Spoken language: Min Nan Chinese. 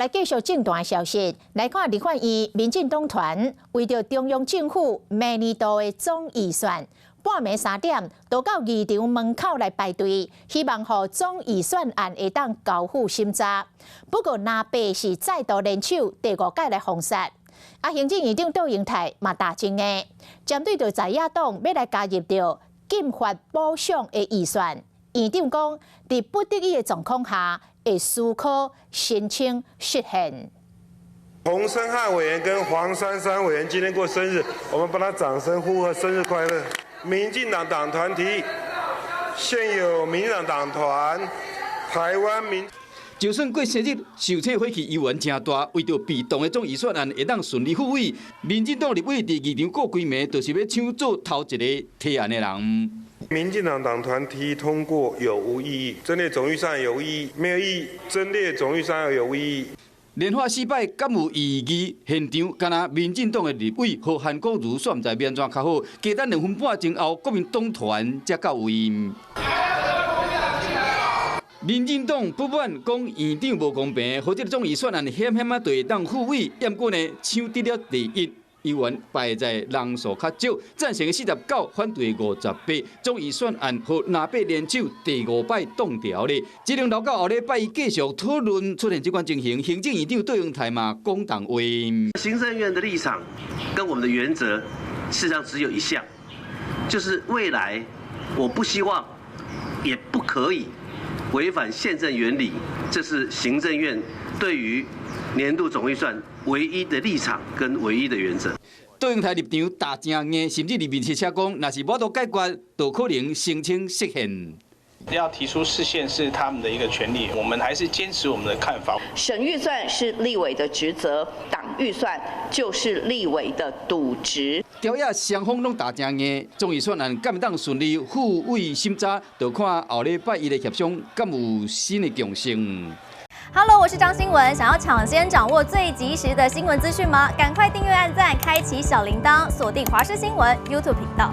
來繼續政壇消息，來看立法院民進黨團為著中央政府明年度的總預算，半暝3點都到議場門口來排隊，希望予總預算案會當交付審查。不過藍白是再度聯手第五擺來封殺。啊，行政院長卓榮泰嘛打真硬，針對著在野黨欲來加入著禁發補賞的預算，院長講，佇不得已的狀況下，會思考申請釋憲。洪申翰委員跟黃珊珊委員今天過生日，我們幫他掌聲呼賀生日快樂。民進黨黨團提議，現有民進黨黨團、台灣民。就算過生日，受請火氣依然誠大，為著被動的總預算案會當順利付委，民進黨立委佇議場顧規暝，就是欲搶做頭一个提案的人。民進黨黨團提議通過有無異議？增列總預算有異議？沒有異議。增列總預算有無異議？連發四擺，敢有異議？現場敢若民進黨的立委和韓國瑜煞毋知欲按怎較好，加等2分半鐘後，國民黨團才到位。民進黨不滿講院長無公平，予這个總預算案險險仔就會當付委，毋過呢搶得了第一，議員排在人數較少，贊成的49，反對58，總預算案予藍白聯手第五擺擋牢咧，只能留到後禮拜一繼續討論。出現這款情形，行政院長卓榮泰嘛講重話。行政院的立場跟我們的原則，事實上只有一項，就是未來我不希望，也不可以違反憲政原理，這是行政院對於年度總預算唯一的立場跟唯一的原則。卓榮泰立場打誠硬，甚至佇面試車講，若是無法度解決，就可能申請釋憲。要提出釋憲是他們的一個權利，我們還是堅持我們的看法。審預算是立委的職責，擋預算就是立委的瀆職。朝野雙方攏打誠硬，總預算案敢會當順利付委審查，就看後禮拜一的協商敢有新的共識。 Hello，我是張新聞，想要搶先掌握最及時的新聞資訊嗎？趕快訂閱、按讚、開啟小鈴鐺，鎖定華視新聞 YouTube 頻道。